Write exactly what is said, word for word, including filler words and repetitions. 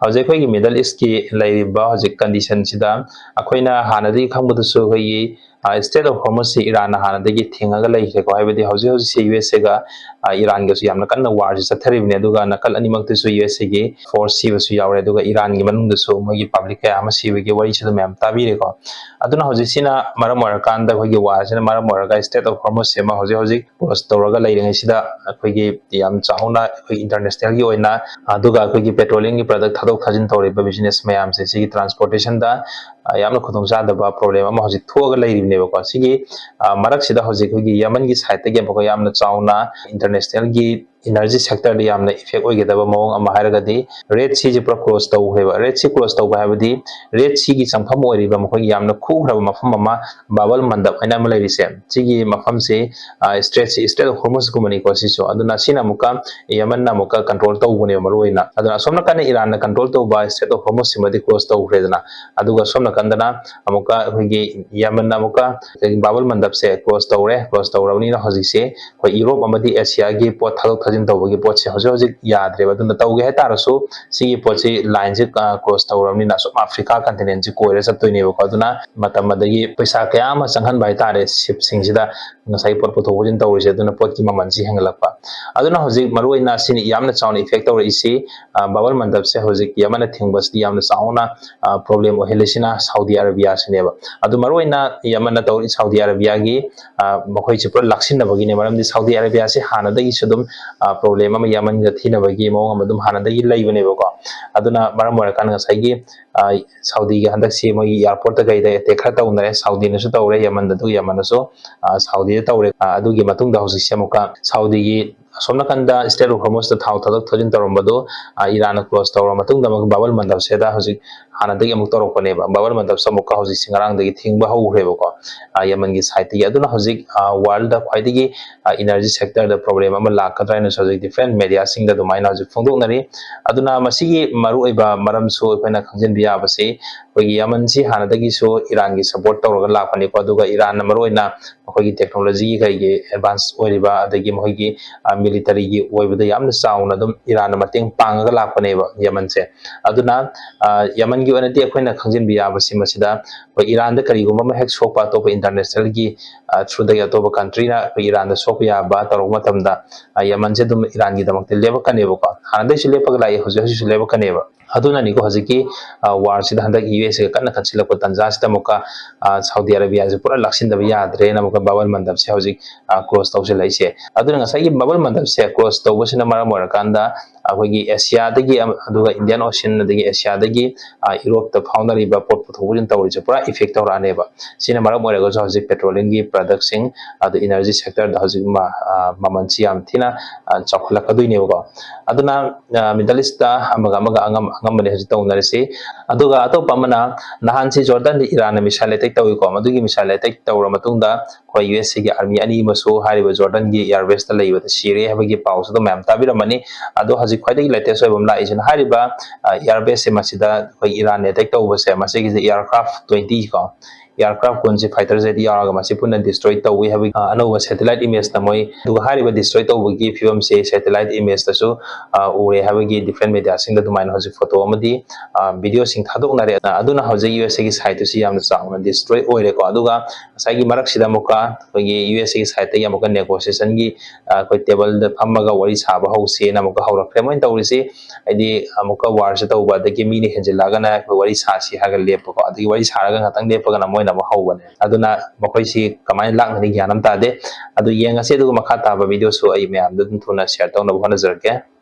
ꯍꯧꯖꯤꯛ ꯑꯩꯈꯣꯏꯒꯤ Middle East ꯀꯤ ꯂꯩꯔꯤꯕ ꯍꯧꯖꯤꯛ condition ꯁꯤꯗ ꯑꯩꯈꯣꯏꯅ ꯍꯥꯟꯅꯗꯒꯤ ꯈꯪꯕꯗꯁꯨ ꯑꯩꯈꯣꯏꯒꯤ Strait of Hormuz ꯁꯤ ꯏꯔꯥꯟꯅ ꯍꯥꯟꯅꯗꯒꯤ ꯊꯤꯡꯉꯒ ꯂꯩꯈ꯭ꯔꯦꯀꯣ꯫ ꯍꯥꯏꯕꯗꯤ ꯍꯧꯖꯤꯛ ꯍꯧꯖꯤꯛꯁꯦ U S A ꯒ ꯏꯔꯥꯟꯒꯁꯨ ꯌꯥꯝꯅ ꯀꯟꯅ war ꯁꯤ ꯆꯠꯊꯔꯤꯕꯅꯤ꯫ ꯑꯗꯨꯒ ꯅꯥꯀꯜ ꯑꯅꯤꯃꯛꯇꯁꯨ U S A ꯒꯤ force ꯁꯤꯕꯁꯨ ꯌꯥꯎꯔꯦ꯫ ꯑꯗꯨꯒ ꯏꯔꯥꯟꯒꯤ ꯃꯅꯨꯡꯗꯁꯨ ꯃꯣꯏꯒꯤ public ꯀꯌꯥ ꯑꯃ ꯁꯤꯕꯒꯤ ꯋꯥꯔꯤꯁꯨ ꯑꯗꯨꯝ ꯃꯌꯥꯝ ꯇꯥꯕꯤꯔꯦꯀꯣ꯫ ꯑꯗꯨꯅ ꯍꯧꯖꯤꯛꯁꯤꯅ ꯃꯔꯝ ꯑꯣꯏꯔꯀꯥꯟꯗ ꯑꯩꯈꯣꯏꯒꯤ war ꯁꯤꯅ ꯃꯔꯝ ꯑꯣꯏꯔꯒ Strait of Hormuz ꯁꯤꯃ ꯍꯧꯖꯤꯛ ꯍꯧꯖꯤꯛ close ꯇꯧꯔꯒ ꯂꯩꯔꯤꯉꯩꯁꯤꯗ ꯑꯩꯈꯣꯏꯒꯤ ꯌꯥꯝ ꯆꯥꯎꯅ ꯑꯩꯈꯣꯏ international ꯒꯤ ꯑꯣꯏꯅ, ꯑꯗꯨꯒ ꯑꯩꯈꯣꯏꯒꯤ petroleum ꯒꯤ product ꯊꯥꯗꯣꯛ ꯊꯥꯖꯤꯟ ꯇꯧꯔꯤꯕ business ꯃꯌꯥꯝꯁꯦ, ꯁꯤꯒꯤ transportation ꯗ ꯌꯥꯝꯅ ꯈꯨꯗꯣꯡꯆꯥꯗꯕ problem ꯑꯃ ꯍꯧꯖꯤꯛ ꯊꯣꯛꯑꯒ ꯂꯩꯔꯤꯕꯅꯦꯕꯀꯣ꯫ ꯁꯤꯒꯤ ꯃꯔꯛꯁꯤꯗ ꯍꯧꯖꯤꯛ ꯑꯩꯈꯣꯏꯒꯤ ꯌꯃꯟꯒꯤ side ꯇꯒꯤ ꯑꯃꯨꯛꯀ ꯌꯥꯝꯅ ꯆꯥꯎꯅ international ꯒꯤ energy sector ꯗ ꯌꯥꯝꯅ effect ꯑꯣꯏꯒꯗꯕ ꯃꯑꯣꯡ ꯑꯃ ꯍꯥꯏꯔꯒꯗꯤ, Red Sea ꯁꯤ ꯄꯨꯔꯥ close ꯇꯧꯈ꯭ꯔꯦꯕ꯫ Red Sea close ꯇꯧꯕ ꯍꯥꯏꯕꯗꯤ Red Sea ꯒꯤ ꯆꯪꯐꯝ ꯑꯣꯏꯔꯤꯕ ꯃꯈꯣꯏꯒꯤ ꯌꯥꯝꯅ ꯈꯨꯈ꯭ꯔꯕ ꯃꯐꯝ ꯑꯃ, ꯕꯥꯕꯜ ꯃꯟꯗꯕ ꯍꯥꯏꯅ ꯑꯃ ꯂꯩꯔꯤꯁꯦ, ꯁꯤꯒꯤ ꯃꯐꯝꯁꯤ, ꯁꯤ Strait ꯀꯨꯝꯕꯅꯤꯀꯣ ꯁꯤꯁꯨ꯫ ꯑꯗꯨꯅ ꯁꯤꯅ ꯑꯃꯨꯛꯀ ꯌꯃꯟꯅ ꯑꯃꯨꯛꯀ control ꯇꯧꯕꯅꯦꯕ ꯃꯔꯨ ꯑꯣꯏꯅ꯫ ꯑꯗꯨꯅ ꯑꯁꯣꯝ ꯅꯥꯀꯟꯗ ꯏꯔꯥꯟꯅ control ꯇꯧꯕ Strait of Hormuz ꯁꯤꯃꯗꯤ close ꯇꯧꯈ꯭ꯔꯦꯗꯅ, ꯑꯗꯨꯒ ꯁꯣꯝ ꯅꯥꯀꯟꯗꯅ ꯑꯃꯨꯛꯀ ꯑꯩꯈꯣꯏꯒꯤ ꯌꯃꯟꯅ ꯑꯃꯨꯛꯀ ꯑꯩꯈꯣꯏꯒꯤ ꯕꯥꯕꯜ ꯃꯟꯗꯕꯁꯦ close ꯇꯧꯔꯦ꯫ Close ꯇꯧꯔꯕꯅꯤꯅ ꯍꯧꯖꯤꯛꯁꯦ ꯑꯩꯈꯣꯏ Europe ꯑꯃꯗꯤ Asia ꯒꯤ ꯄꯣꯠ ꯊꯥꯗꯣꯛ ꯊꯥꯖꯤꯟ ꯇꯧꯕꯒꯤ ꯄꯣꯠꯁꯦ ꯍꯧꯖꯤꯛ ꯍꯧꯖꯤꯛ ꯌꯥꯗ꯭ꯔꯦꯕ꯫ ꯑꯗꯨꯅ ꯇꯧꯒꯦ ꯍꯥꯏꯇꯥꯔꯁꯨ ꯁꯤꯒꯤ ꯄꯣꯠꯁꯤ line ꯁꯦ close ꯇꯧꯔꯕꯅꯤꯅ ꯑꯁꯨꯝ Africa continent ꯁꯦ ꯀꯣꯏꯔ ꯆꯠꯇꯣꯏꯅꯦꯕꯀꯣ꯫ ꯑꯗꯨꯅ ꯃꯇꯝ ꯑꯗꯒꯤ ꯄꯩꯁꯥ ꯀꯌꯥ ꯑꯃ ꯆꯪꯍꯟꯕ ꯍꯥꯏꯇꯥꯔꯦ ship ꯁꯤꯡꯁꯤꯗ, ꯉꯁꯥꯏꯒꯤ ꯄꯣꯠ ꯄꯨꯊꯣꯛ ꯄꯨꯁꯤꯟ ꯇꯧꯔꯤꯁꯦ꯫ ꯑꯗꯨꯅ ꯄꯣꯠꯀꯤ ꯃꯃꯜꯁꯤ ꯍꯦꯟꯒꯠꯂꯛꯄ꯫ ꯑꯗꯨꯅ ꯍꯧꯖꯤꯛ ꯃꯔꯨꯑꯣꯏꯅ ꯁꯤꯅ ꯌꯥꯝꯅ ꯆꯥꯎꯅ effect ꯇꯧꯔꯛꯏꯁꯤ, ꯕꯥꯕꯜ ꯃꯟꯗꯕꯁꯦ ꯍꯧꯖꯤꯛ ꯌꯃꯟꯅ ꯊꯤꯡꯕꯁꯤꯗꯤ ꯌꯥꯝꯅ ꯆꯥꯎꯅ problem ꯑꯣꯏꯍꯜꯂꯤꯁꯤꯅ Saudi Arabia ꯁꯤꯅꯦꯕ꯫ ꯑꯗꯨ ꯃꯔꯨꯑꯣꯏꯅ ꯌꯃꯟꯅ ꯇꯧꯔꯤ Saudi Arabia ꯒꯤ ꯃꯈꯣꯏꯁꯤ ꯄꯨꯔꯥ ꯂꯥꯛꯁꯤꯟꯅꯕꯒꯤꯅꯦ꯫ ꯃꯔꯝꯗꯤ Saudi Arabia ꯁꯤ ꯍꯥꯟꯅꯗꯒꯤꯁꯨ ꯑꯗꯨꯝ problem ꯑꯃ ꯌꯃꯟꯒ ꯊꯤꯅꯕꯒꯤ ꯃꯑꯣꯡ ꯑꯃ ꯑꯗꯨꯝ ꯍꯥꯟꯅꯗꯒꯤ ꯂꯩꯕꯅꯦꯕꯀꯣ꯫ ꯑꯗꯨꯅ ꯃꯔꯝ ꯑꯣꯏꯔꯀꯥꯟꯗ ꯉꯁꯥꯏꯒꯤ Saudi ꯒꯤ ꯍꯟꯗꯛꯁꯤ ꯃꯣꯏꯒꯤ airport ꯇ ꯀꯩꯗ attack ꯈꯔ ꯇꯧꯅꯔꯦ꯫ Saudi ꯅꯁꯨ ꯇꯧꯔꯦ, ꯌꯃꯟꯗ, ꯑꯗꯨ ꯌꯃꯟꯅꯁꯨ Saudi ꯗ ꯇꯧꯔꯦ꯫ ꯑꯗꯨꯒꯤ ꯃꯇꯨꯡꯗ ꯍꯧꯖꯤꯛꯁꯦ ꯑꯃꯨꯛꯀ Saudi ꯒꯤ ꯑꯁꯣꯝ ꯅꯥꯀꯟꯗ Strait of Hormuz ꯇ ꯊꯥꯎ ꯊꯥꯗꯣꯛ ꯊꯥꯖꯤꯟ ꯇꯧꯔꯝꯕꯗꯨ ꯏꯔꯥꯟꯅ close ꯇꯧꯔ ꯃꯇꯨꯡꯗ ꯑꯃꯨꯛ ꯕꯥꯕꯜ ꯃꯟꯗꯕꯁꯤꯗ ꯍꯧꯖꯤꯛ ꯍꯥꯟꯅꯗꯒꯤ ꯑꯃꯨꯛ ꯇꯧꯔꯛꯄꯅꯦꯕ꯫ ꯕꯥꯕꯜ ꯃꯟꯗꯕꯁꯨ ꯑꯃꯨꯛꯀ ꯍꯧꯖꯤꯛꯁꯦ ꯉꯔꯥꯡꯗꯒꯤ ꯊꯤꯡꯕ ꯍꯧꯈ꯭ꯔꯦꯕꯀꯣ, ꯌꯃꯟꯒꯤ side ꯇꯒꯤ꯫ ꯑꯗꯨꯅ ꯍꯧꯖꯤꯛ world ꯗ ꯈ꯭ꯋꯥꯏꯗꯒꯤ energy sector ꯗ problem ꯑꯃ ꯂꯥꯛꯀꯗ꯭ꯔꯥ ꯍꯥꯏꯅꯁꯨ ꯍꯧꯖꯤꯛ different media ꯁꯤꯡꯗ ꯑꯗꯨꯃꯥꯏꯅ ꯍꯧꯖꯤꯛ ꯐꯣꯡꯗꯣꯛꯅꯔꯤ꯫ ꯑꯗꯨꯅ ꯃꯁꯤꯒꯤ ꯃꯔꯨꯑꯣꯏꯕ ꯃꯔꯝꯁꯨ ꯑꯩꯈꯣꯏꯅ ꯈꯪꯖꯤꯟꯕ ꯌꯥꯕꯁꯤ, ꯑꯩꯈꯣꯏꯒꯤ ꯌꯃꯟꯁꯤ ꯍꯥꯟꯅꯗꯒꯤꯁꯨ ꯏꯔꯥꯟꯒꯤ support ꯇꯧꯔꯒ ꯂꯥꯛꯄꯅꯤꯀꯣ꯫ ꯑꯗꯨꯒ ꯏꯔꯥꯟꯅ ꯃꯔꯨꯑꯣꯏꯅ ꯃꯈꯣꯏꯒꯤ technology ꯒꯤ ꯀꯩꯒꯤ advance ꯑꯣꯏꯔꯤꯕ, ꯑꯗꯒꯤ ꯃꯈꯣꯏꯒꯤ, ꯑ, military ꯒꯤ ꯑꯣꯏꯕꯗ ꯌꯥꯝꯅ ꯆꯥꯎꯅ ꯑꯗꯨꯝ ꯏꯔꯥꯟꯅ ꯃꯇꯦꯡ ꯄꯥꯡꯉꯒ ꯂꯥꯛꯄꯅꯦꯕ ꯌꯃꯟꯁꯦ꯫ ꯑꯗꯨꯅ, ꯑ, ꯌꯃꯟꯒꯤ ꯑꯣꯏꯅꯗꯤ ꯑꯩꯈꯣꯏꯅ ꯈꯪꯖꯤꯟꯕ ꯌꯥꯕꯁꯤ ꯃꯁꯤꯗ ꯑꯩꯈꯣꯏ ꯏꯔꯥꯟꯗ ꯀꯔꯤꯒꯨꯝꯕ ꯑꯃ ꯍꯦꯛ ꯁꯣꯛꯄ, ꯑꯇꯣꯞꯄ international ꯒꯤ, ꯑ, through ꯗꯒꯤ ꯑꯇꯣꯞꯄ country ꯅ ꯑꯩꯈꯣꯏ ꯏꯔꯥꯟꯗ ꯁꯣꯛꯄ ꯌꯥꯕ ꯇꯧꯔꯛꯄ ꯃꯇꯝꯗ, ꯑ, ꯌꯃꯟꯁꯦ ꯑꯗꯨꯝ ꯏꯔꯥꯟꯒꯤꯗꯃꯛꯇ ꯂꯦꯞꯄꯛꯀꯅꯦꯕꯀꯣ꯫ ꯍꯥꯟꯅꯗꯩꯁꯨ ꯂꯦꯞꯄꯒ ꯂꯥꯛꯏ, ꯍꯧꯖꯤꯛ ꯍꯧꯖꯤꯛꯁꯨ ꯂꯦꯞꯄꯛꯀꯅꯦꯕ꯫ ꯑꯗꯨꯅꯅꯤꯀꯣ ꯍꯧꯖꯤꯛꯀꯤ, ꯑ, war ꯁꯤꯗ ꯍꯟꯗꯛ ꯌꯨ ꯑꯦꯁ ꯑꯦꯒ ꯀꯟꯅ ꯈꯟꯁꯤꯜꯂꯛꯄ ꯇꯥꯟꯖꯥꯁꯤꯗ ꯑꯃꯨꯛꯀ, ꯑ, ꯁꯥꯎꯗꯤ ꯑꯔꯥꯕꯤꯌꯥꯁꯦ ꯄꯨꯔꯥ ꯂꯥꯛꯁꯤꯟꯗꯕ ꯌꯥꯗ꯭ꯔꯦꯅ ꯑꯃꯨꯛꯀ ꯕꯥꯕꯜ ꯃꯟꯗꯞꯁꯦ ꯍꯧꯖꯤꯛ, ꯑ, close ꯇꯧꯁꯤꯜꯂꯛꯏꯁꯦ꯫ ꯑꯗꯨꯅ ꯉꯁꯥꯏꯒꯤ ꯕꯥꯕꯜ ꯃꯟꯗꯞꯁꯦ close ꯇꯧꯕꯁꯤꯅ ꯃꯔꯝ ꯑꯣꯏꯔꯀꯥꯟꯗ ꯑꯩꯈꯣꯏꯒꯤ ꯑꯦꯁꯤꯌꯥꯗꯒꯤ ꯑꯃ-, ꯑꯗꯨꯒ Indian Ocean, ꯑꯗꯒꯤ ꯑꯦꯁꯤꯌꯥꯗꯒꯤ, ꯑ, ꯌꯨꯔꯣꯞꯇ ꯐꯥꯎꯅꯔꯤꯕ ꯄꯣꯠ ꯄꯨꯊꯣꯛ ꯄꯨꯁꯤꯟ ꯇꯧꯔꯤꯁꯦ ꯄꯨꯔꯥ effect ꯇꯧꯔꯛꯑꯅꯦꯕ꯫ ꯁꯤꯅ ꯃꯔꯝ ꯑꯣꯏꯔꯒꯁꯨ ꯍꯧꯖꯤꯛ petroleum ꯒꯤ product ꯁꯤꯡ, ꯑꯗꯨ energy sector ꯗ ꯍꯧꯖꯤꯛ ꯃ-, ꯑ, ꯃꯃꯜꯁꯤ ꯌꯥꯝ ꯊꯤꯅ, ꯑ, ꯆꯥꯎꯈꯠꯂꯛꯀꯗꯣꯏꯅꯦꯕꯀꯣ꯫ ꯑꯗꯨꯅ, ꯑ, Middle East ꯇ ꯑꯃꯒ ꯑꯃꯒ ꯑꯉꯝ ꯑꯉꯝꯕꯅꯦ ꯍꯧꯖꯤꯛ ꯇꯧꯅꯔꯤꯁꯤ꯫ ꯑꯗꯨꯒ ꯑꯇꯣꯞꯄ ꯑꯃꯅ, ꯅꯍꯥꯟꯁꯤ ꯖꯣꯔꯗꯟꯗ ꯏꯔꯥꯟꯅ missile attack ꯇꯧꯏꯀꯣ, ꯃꯗꯨꯒꯤ missile attack ꯇꯧꯔ ꯃꯇꯨꯡꯗ ꯑꯩꯈꯣꯏ ꯌꯨ ꯑꯦꯁ ꯑꯦꯒꯤ army ꯑꯅꯤ ꯑꯃꯁꯨ ꯍꯥꯏꯔꯤꯕ ꯖꯣꯔꯗꯟꯒꯤ air base ꯇ ꯂꯩꯕꯗ ꯁꯤꯔꯦ ꯍꯥꯏꯕꯒꯤ ꯄꯥꯎꯁꯨ ꯑꯗꯨꯝ ꯃꯌꯥꯝ ꯇꯥꯕꯤꯔꯝꯃꯅꯤ꯫ ꯑꯗꯣ ꯍꯧꯖꯤꯛ ꯈ꯭ꯋꯥꯏꯗꯒꯤ latest ꯑꯣꯏꯕ ꯑꯃ ꯂꯥꯛꯏꯁꯤꯅ ꯍꯥꯏꯔꯤꯕ, ꯑ, air base ꯁꯦ ꯃꯁꯤꯗ ꯑꯩꯈꯣꯏ ꯏꯔꯥꯟꯅ attack ꯇꯧꯕꯁꯦ, ꯃꯁꯤꯒꯤꯁꯦ aircraft twenty ꯀꯣ, aircraft ꯀꯨꯟꯁꯦ fighter jet ꯌꯥꯎꯔꯒ ꯃꯁꯤ ꯄꯨꯟꯅ destroy ꯇꯧꯏ ꯍꯥꯏꯕꯒꯤ, ꯑ, ꯑꯅꯧꯕ satellite image ꯇ ꯃꯣꯏ, ꯑꯗꯨꯒ ꯍꯥꯏꯔꯤꯕ destroy ꯇꯧꯕꯒꯤ ꯐꯤꯕꯝꯁꯦ satellite image ꯇꯁꯨ, ꯑ, ꯎꯔꯦ ꯍꯥꯏꯕꯒꯤ different media ꯁꯤꯡꯗ ꯑꯗꯨꯃꯥꯏꯅ ꯍꯧꯖꯤꯛ photo ꯑꯃꯗꯤ, ꯑ, video ꯁꯤꯡ ꯊꯥꯗꯣꯛꯅꯔꯦ꯫ ꯑ, ꯑꯗꯨꯅ ꯍꯧꯖꯤꯛ ꯌꯨ ꯑꯦꯁ ꯑꯦꯒꯤ side ꯇꯨꯁꯤ ꯌꯥꯝꯅ ꯆꯥꯎꯅ destroy ꯑꯣꯏꯔꯦꯀꯣ꯫ ꯑꯗꯨꯒ ꯉꯁꯥꯏꯒꯤ ꯃꯔꯛꯁꯤꯗ ꯑꯃꯨꯛꯀ ꯑꯩꯈꯣꯏꯒꯤ ꯌꯨ ꯑꯦꯁ ꯑꯦꯒꯤ side ꯇꯒꯤ ꯑꯃꯨꯛꯀ negotiation ꯒꯤ, ꯑ, ꯑꯩꯈꯣꯏ table ꯗ ꯐꯝꯃꯒ ꯋꯥꯔꯤ ꯁꯥꯕ ꯍꯧꯁꯦꯅ ꯑꯃꯨꯛꯀ ꯍꯧꯔꯛꯈ꯭ꯔꯦ ꯃꯣꯏꯅ ꯇꯧꯔꯤꯁꯤ꯫ ꯍꯥꯏꯗꯤ ꯑꯃꯨꯛꯀ war ꯁꯦ ꯇꯧꯕ, ꯑꯗꯒꯤ ꯃꯤꯅ ꯍꯦꯟꯖꯤꯜꯂꯛꯑꯒꯅ ꯑꯩꯈꯣꯏ ꯋꯥꯔꯤ ꯁꯥꯁꯤ ꯍꯥꯏꯔꯒ ꯂꯦꯞꯄꯀꯣ, ꯑꯗꯒꯤ ꯋꯥꯔꯤ ꯁꯥꯔꯒ ꯉꯥꯛꯇꯪ ꯂꯦꯞꯄꯒꯅ ꯃꯣꯏꯅ ꯑꯃꯨꯛ ꯍꯧꯕꯅꯦ꯫ ꯑꯗꯨꯅ ꯃꯈꯣꯏꯁꯤ ꯀꯃꯥꯏꯅ ꯂꯥꯛꯅꯅꯤ ꯒ꯭ꯌꯥꯟ ꯑꯃ ꯇꯥꯗꯦ꯫ ꯑꯗꯨ ꯌꯦꯡꯉꯁꯤ, ꯑꯗꯨꯒ ꯃꯈꯥ ꯇꯥꯕ video ꯁꯨ ꯑꯩ ꯃꯌꯥꯝꯗ ꯑꯗꯨꯝ ꯊꯨꯅ share ꯇꯧꯅꯕ ꯍꯣꯠꯅꯖꯔꯛꯀꯦ꯫